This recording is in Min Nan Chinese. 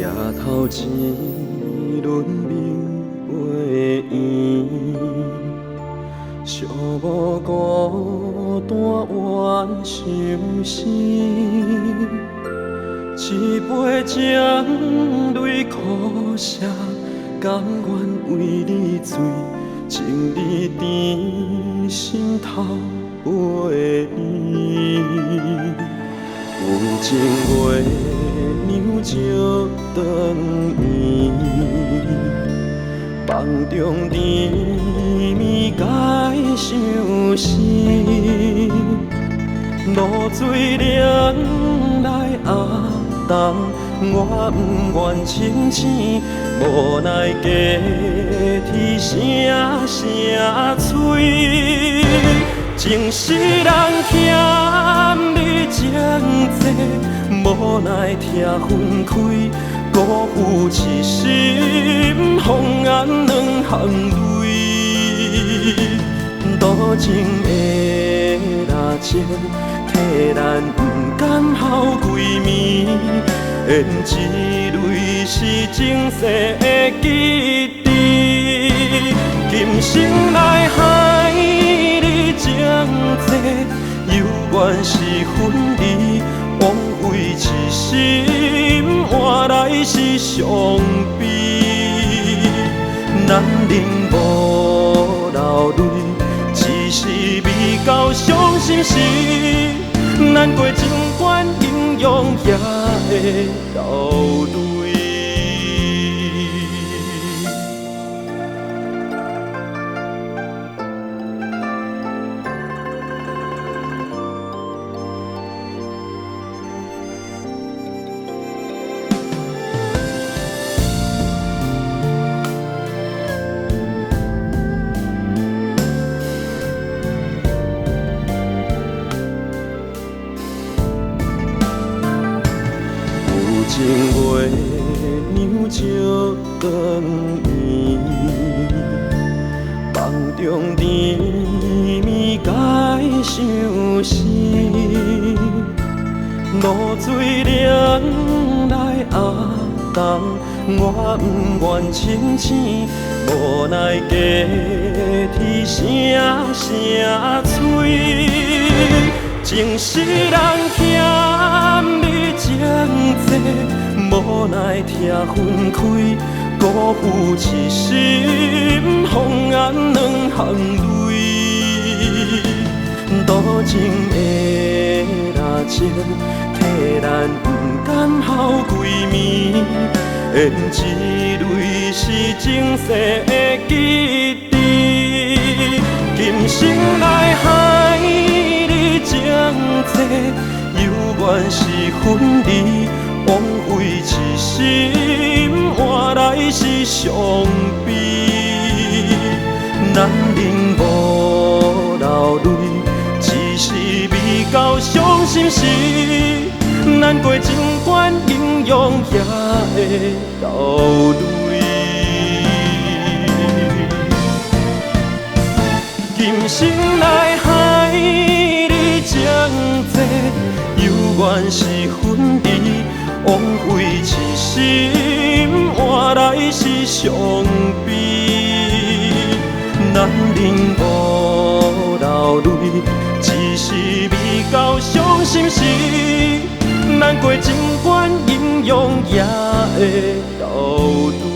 頭一輪明月圓，寂寞孤單怨相思，一杯情淚苦涩，甘願為你醉，情字甜，心頭飛伊。有情月娘石轉圓，夢中甜蜜解相思，露水涼來壓重，我不願清醒，無奈加啼聲聲催。情死人欠你情债，無奈疼分開，辜負痴心，予眼兩行淚。多情的人情，替咱不甘候規暝，胭脂淚是前世的记忆，今生來害你情债，猶原是分離，枉費痴心，換來是傷悲。男人無流淚，只是未到傷心時，難過情關陰陽也會流淚。有情月娘石轉圓，夢中甜蜜解相思，露水涼來壓重，我不願清醒，無奈加啼聲聲催。情死人欠你情债，無奈疼分開，辜負痴心，予眼兩行淚。多情的人情，替咱不甘候規暝，胭脂淚是前世的记忆，今生來害你情债，猶原是分離，枉費痴心，換來是傷悲。男人無流淚，只是未到傷心時，難過情關陰陽也會流淚。今生來害你情債，猶原是分離，枉費痴心，換來是傷悲。男人無流淚，只是未到傷心時，難過情關陰陽也會流淚。